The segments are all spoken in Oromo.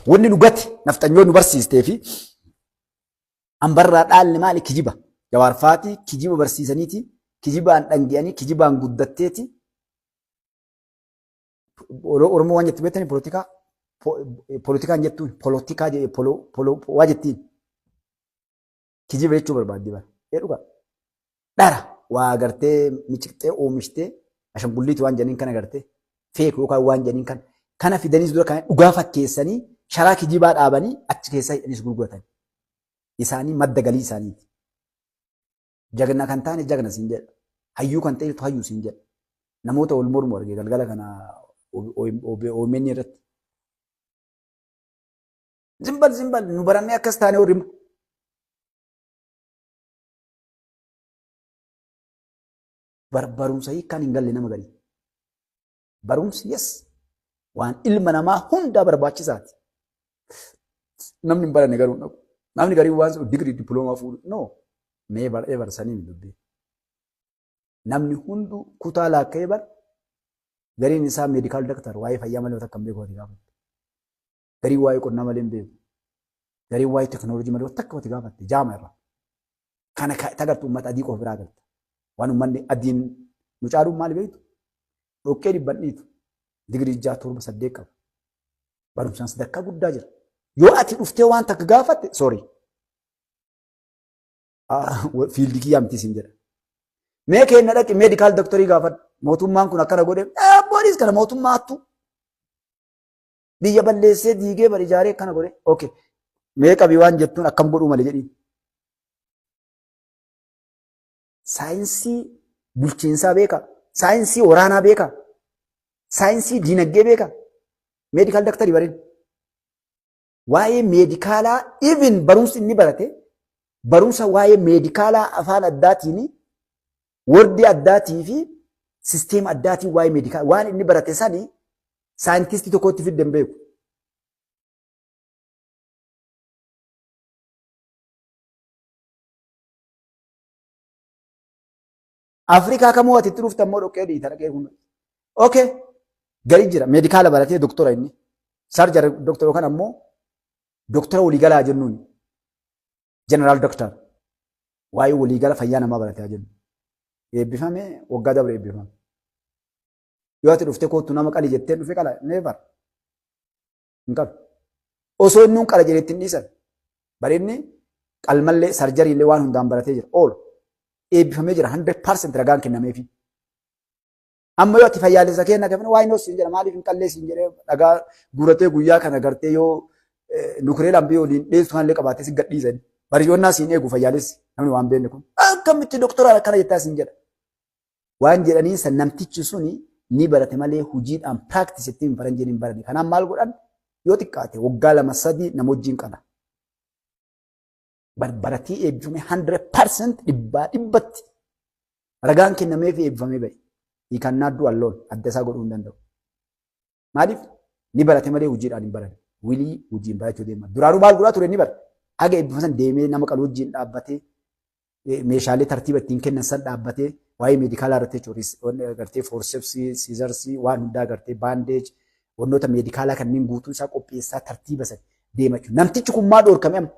Wanni nu gati nafxanyoo nu barsiistee fi ambarraa dhaalle maali kijiba. Jawaarfaati kijiba barsiisaniiti kijibaan dhangi'anii kijibaan guddatteeti. Oromoo waan jettu beektanii polotikaa polotikaan jettuun polotikaa jedhe waa jettiin. Kijiba jechuu barbaaddi bara. Ee dhugaa. Dhara waa gartee miciqxee oomishtee ashangulliiti waan jedhaniin kana gartee feek yookaan waan jedhaniin kana kana fidaniis dura kana dhugaa fakkeessanii sharaa kijibaa dhaabanii achi keessaa hidhaniis gurguratan. Isaanii madda galii isaaniiti. Jagna kan taane jagna siin jedha. Hayyuu kan ta'etu hayyuu siin jedha. Namoota wal mormu arge galgala kana OMN irratti. Zimbal zimbal nu barannee akkas taane warri barumsa hiikkaan hin galle nama garii. Barumsi yes waan ilma namaa hundaa barbaachisaati. Namni hin baranne garuu hin dhaqu. Namni garii waan digirii dippiloomaa fuudhu no mee bar'ee barsanii hin dubbii. Namni hunduu kutaa laakka'ee bar gariin isaa meedikaal daktar waa'ee fayyaa malee takka hin beeku ati gaafatte. Gariin waa'ee qonnaa malee hin beeku. Gariin waa'ee teknooloojii malee takka ati gaafatte jaama irra. Kana tagartu uummata adii qofa biraa agarta. Waan uummanni adiin nu caaluun maali beektu? Dhoqqee dhibban dhiitu. Digirii 6 7 8 qaba. Barumsaan sadarkaa guddaa jira. Yoo ati dhuftee waan takka gaafatte sorry. Fiildii kiyyaa miti siin jedha. Mee kenna dhaqi meedikaal doktorii gaafadhu. Mootummaan kun akkana godhe abboonis kana mootummaa hattu. Biyya balleessee diigee bari ijaaree akkana godhe. Okay. Mee qabii waan jettuun akkam godhuu malee jedhiin. Saayinsii bulchiinsaa beeka. Saayinsii waraanaa beeka. Saayinsii diinagdee beeka. Meedikaal doktorii bariin. Waa'ee meedikaalaa even barumsi inni barate barumsa waa'ee meedikaalaa afaan addaatiin wordii addaatii fi sisteema addaatiin waa'ee meedikaalaa waan inni barate sani saayintistii tokkotti fidde hin beeku. Afrikaa kamuu ati itti dhufte ammoo dhoqqee dhiita dhaqee kun. Okay. Gari jira meedikaala baratee doktora inni. Sarjari doktora yookaan ammoo doktora waliigalaa jennuun. Jeneraal doktor. Waa'ee waliigala fayyaa namaa baratee jennu. Eebbifame waggaa dabre eebbifame. Yoo ati dhuftee koottu nama qali jettee dhufe qala never. Hin qalu. Osoo inni hin qala jedhee ittiin dhiisan. Bari inni qalmallee sarjariillee waan hundaan baratee jira. Oolu. Eebbifamee jira 100% ragaan kennameefi. Amma yoo ati fayyaalessa kenna kafin waa'ee noos siin jedha maaliif hin qallee siin jedhee dhagaa guuratee guyyaa kana gartee yoo nukuree lambii waliin dheessu kanallee qabaatee si gadhiisan. Bariyoonnaa siin eegu fayyaalessi namni waan beekne kun. Akkamitti doktora akkana jettaa siin jedha. Waan jedhaniin san namtichi suni ni barate malee hojiidhaan practice ittiin faranjiin hin barane. Kanaaf maal godhan yoo xiqqaate waggaa 2 3 nama wajjin qaba. Baratii eebbifame 100% dhibbaa dhibbatti ragaan kennameef eebbifamee ba'e. He cannot do alone adda isaa godhuu hin danda'u. Maaliif ni barate malee hojiidhaan hin barane. Wilii hojiin barachuu deema. Duraanuu maal godhaa ture ni bara. Haga eebbifame san deemee nama qalu wajjin dhaabbatee meeshaalee tartiiba ittiin kennan san dhaabbatee waa'ee meedikaalaa irratti jechuudha. Gartee foorseepsii, siizarsii, waan hundaa gartee baandeej, wantoota meedikaalaa kanneen guutuu isaa qopheessaa tartiiba san deema jechuudha. Namtichi kun maa dhoorkame amma?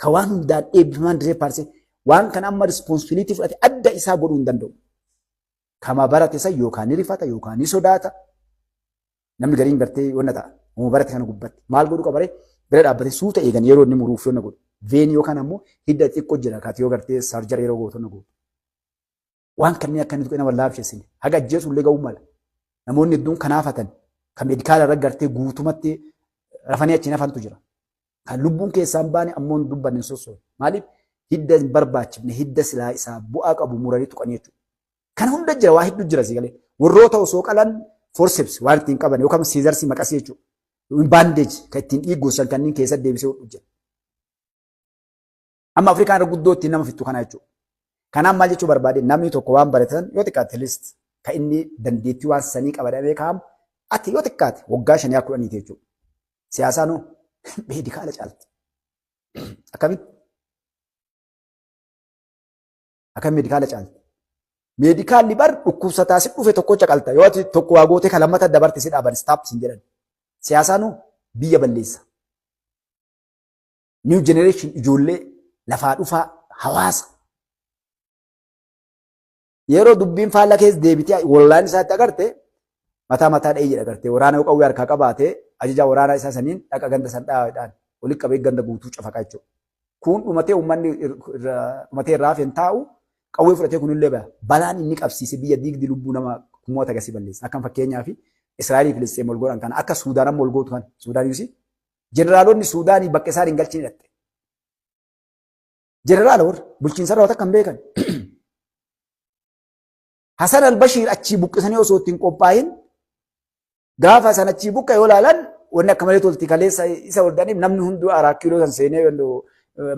Ka waan hundaan eebbifamaan diree paarsee waan kana amma rispoonsibiliitii fudhate adda isaa godhuu hin danda'u. Kama barate san yookaan ni rifata yookaan ni sodaata. Namni gariin gartee wanna ta'a. Uuma barate kana gubbatti. Maal godhuu qaba ree? Bira dhaabbatee suuta eegan yeroo inni muruuf yoona godhu. Veenii yookaan ammoo hidda xiqqoo jira kaati yoo gartee saarjara yeroo gootu na gootu. Waan kanneen akka inni tuqee nama laamsheessine. Haga ajjeesu illee ga'uu mala. Namoonni hedduun kanaafatan kan meedikaala irra gartee guutumatti rafanii achiin hafantu jira. Kan lubbuun keessaa hin baane ammoo hin dubbanne hin sossoone. Maaliif hidda hin barbaachifne hidda silaa isaa bu'aa qabu muranii tuqanii jechuudha. Kana hunda jira waa hedduu jira si galee. Warroota osoo qalan forceps waan ittiin qaban yookaan siizarsii maqasii jechuudha. Baandeeji kan ittiin dhiiggoosan kanneen keessa deebisee hodhu jira. Amma Afrikaan irra guddoo ittiin nama fixxu kana jechuudha. Kanaaf maal jechuu barbaade namni tokko waan baratan yoo xiqqaate list kan inni dandeettii waan sanii qabadamee kaa'amu ati yoo xiqqaate waggaa 5 10 jechuudha. Siyaasaan hoo meedikaala caalti. Akkamitti? Akkam meedikaala caalti? Meedikaalli bar dhukkubsataa si dhufe tokko caqalta. Yoo ati tokko waa gootee kan lammata dabarte si dhaaban stop sin jedhan. Siyaasaan hoo biyya balleessa. New generation ijoollee lafaa dhufaa hawaasa. Yeroo dubbiin faallaa keessa deebitee wallaan isaatti agarte mataa mataa dha'ee jedha gartee waraana yoo qawwee harkaa qabaate ajajaa waraanaa isaa saniin dhaqa ganda san dhaadhaan walitti qabee ganda guutuu cafaqa jechuudha. Kun dhumatee uummanni dhumatee irraa hafeen taa'u qawwee fudhatee kunillee baya. Balaan inni qabsiise biyya diigdi lubbuu nama kumoota gasii balleessa. Akkam fakkeenyaaf Israa'elii Filisxeem wal godhan kana akka Suudaan amma wal gootu kana Suudaan yuusi jeneraalonni Suudaanii bakka isaan hin galchine dhatte. Jeneraala warra bulchiinsa irraa takka hin beekan. Hasan al-Bashiir achii buqqisanii osoo ittiin qophaa'in gaafa san achii buqqa yoo ilaalan wanni akka malee tolti kaleessa isa hordaniif namni hunduu araa kiiloo san seenee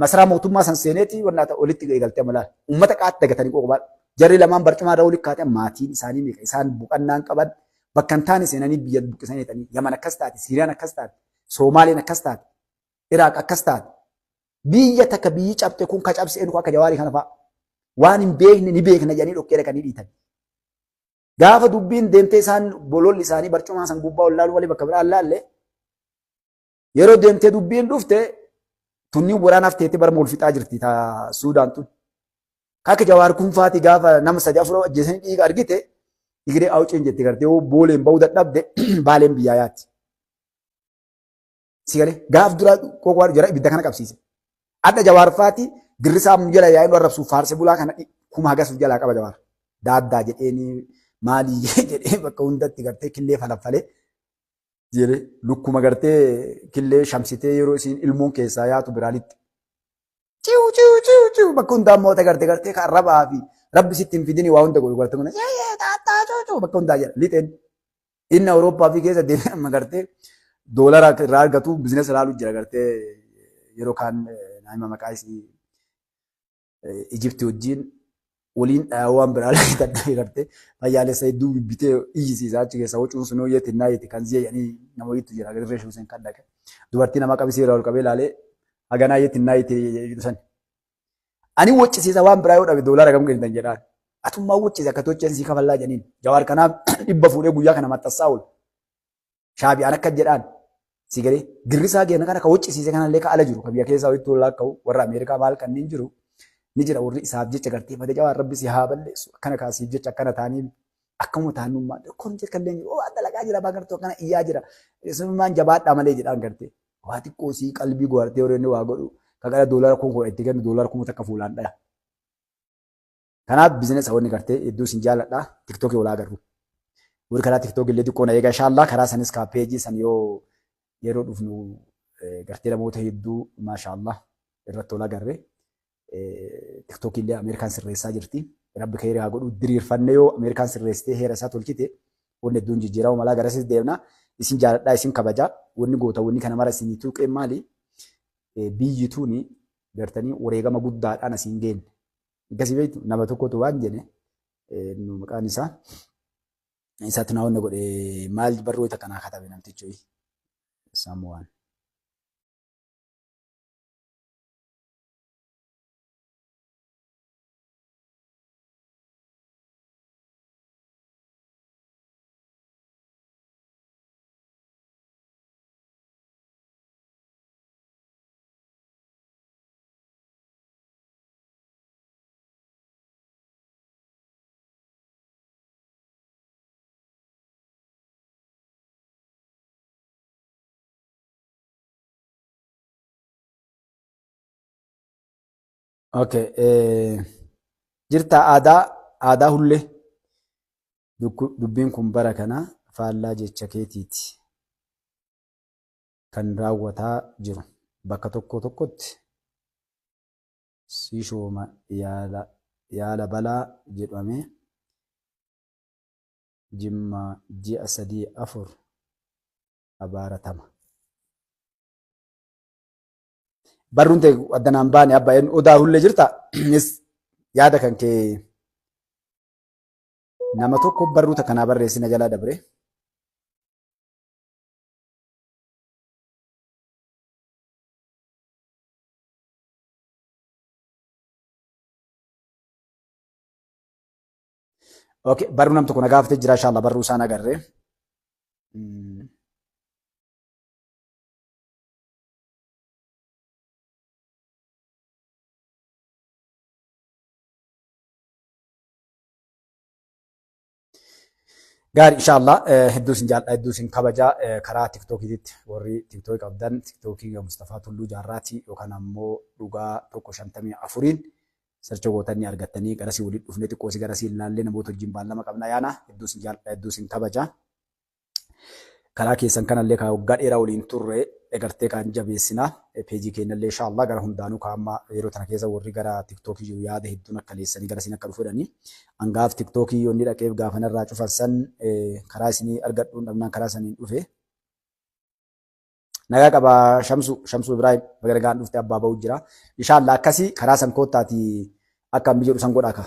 masaraa mootummaa san seeneeti wanna walitti eegaltee amma laala. Uummata qaatti dagatanii qoqobaa. Jarri lamaan barcumaa irra walitti kaatee maatiin isaanii meeqa isaan buqannaan qaban bakka hin taane seenanii biyya buqqisanii hidhanii Yaman akkas taate, Siiriyaan akkas taate, Soomaaliin akkas taate, Iraaq akkas taate. Biyya takka biyyi cabxe kun ka cabse eenyu akka Jawaarii kana fa'a. Waan hin beekne ni beekna jedhanii dhoqqee dhaqanii dhiitan. Gaafa dubbiin deemtee isaan bololli isaanii barcumaa san gubbaa ol laaluu malee bakka biraa laalle yeroo deemtee dubbiin dhufte tunniin waraanaaf teettee bara wal fixaa jirti ta Suudaan tun. Akka Jawaar kun faati gaafa nama sadi afur ajjeesanii dhiiga argite igiree awuciin jetti gartee yoo booleen ba'uu dadhabde baaleen biyyaa yaatti. Si galee gaaf dura qoqwaa jara ibidda kana qabsiise. Adda Jawaar faati girrisaa jala yaa'in arrabsuuf faarse bulaa kana kuma hagas jalaa qaba Jawaar. Daaddaa jedheeni maalii jedhee bakka hundatti gartee killee falaffalee jedhee lukkuma gartee killee shamsitee yeroo isiin ilmoon keessaa yaatu biraalitti. Ciu ciu ciu ciu bakka hundaa immoo gartee gartee kan arrabaa fi rabbi sitti hin fidini waa hunda godhu gartee kun xaaxaa ciu ciu bakka hundaa jedha lixeen. Inni Awurooppaa fi keessa deemee amma gartee doolara irraa argatu bizinesa ilaalu jira gartee yeroo kaan naima maqaa isii Ijipti wajjin waliin waan biraa dadhabee gartee fayyaalessa hedduu bibbitee iyyisiisa achi keessa wacuun sun hooyyee tinnaa jetti kan ziyee jedhanii nama wayiitu jira dirree shuuseen kan dhaqe dubartii nama qabisee irraa ol qabee ilaalee haganaa jetti tinnaa jetti jedhu san. Ani waccisiisa waan biraa yoo dhabe doolara kam kennitan jedhaan. Atummaa waccise akka tocheen sii kafallaa jedhaniin. Jawaar kanaaf dhibba fuudhee guyyaa kana maxxansaa oolu. Shaabiyaan akka jedhaan si galee girrisaa keenya kana ka waccisiise kanallee ka ala jiru ka biyya keessaa walitti wal akka'u warra Ameerikaa maal kanneen jiru ni jira warri isaaf jecha gartee bada Jawaar rabbi si haa balleessu akkana kaasiif jecha akkana taanii akkuma taanummaa kun jecha illee jiru waa dalagaa jira baa gartee akkana iyyaa jira summaan jabaadhaa malee jedhaan gartee waa xiqqoo sii qalbii goartee warri inni waa godhu ka gara doolara kun kudha itti kennu doolara 1000 fuulaan dhaya. Kanaaf bizinesa wanni gartee hedduu isin jaaladha. Tiktookii wal agarru. Warri karaa tiktookii illee xiqqoo na eega inshaallaa karaa sanis kaa peejii san yoo yeroo dhufnu gartee namoota hedduu maashaallah irratti wal agarre. Tiktookii illee Ameerikaan sirreessaa jirti. Rabbi kheyrii haa godhu diriirfannee yoo Ameerikaan sirreessitee heera isaa tolchite wanni hedduun jijjiirama malaa garasis deemna. Isin jaaladhaa isin kabaja. Wanni goota wanni kana mara isinii tuuqeen maali? Biyyi tuni gartanii wareegama guddaadhaan asiin geenne. Akkasii beektu nama tokkotu waan jedhe nu maqaan isaa isaatti naa wanna godhe maal barruu takka naa katabe namtichi wayii. Samuwaan. Okay. Jirta aadaa aadaa hullee dubbiin kun bara kana faallaa jecha keetiiti kan raawwataa jiru bakka tokko tokkotti si shooma yaala yaala balaa jedhamee jimmaa ji'a 3 4 abaaratama. Barruun ta'e addanaan baane abba odaa hullee jirta nis yaada kan kee nama tokko barruu takka naa barreessina jalaa dabre. Okay, barruu nam tokko na gaafatee jira inshallah barruu isaan agarre. Gaarii, inshaallah, hedduu isin jaalladha, hedduu isin kabaja. Karaa TikTokiitti warri TikTokii qabdan, TikTokii Mustafaa Tulluu Jaarraati yookaan ammoo Dhugaa 154n search gootanii argattanii garasii waliin dhufnee xiqqoo si garasii ilaallee namoota wajjin baallama qabna yaana. Hedduu isin jaalladha, hedduu isin kabaja. Karaa keessan kanallee kan waggaa dheeraa waliin turre egartee kan jabeessina. Peejii keenyallee inshaallah gara hundaanuu kan amma yeroo tana keessa warri gara TikTokii jiru yaada hedduun akka leessanii garasiin akka dhufu jedhanii. Hangaaf TikTokii yoonni dhaqeef gaafa narraa cufan san karaa isinii argadhuun dhabnaan karaa saniin dhufe. Nagaa qaba Shamsu, Shamsu Ibrahim, baga nagaan dhufte, abbaa ba'u jira. Inshaallah akkasii karaa san koottaati akka ammi jedhu san godhaa ka.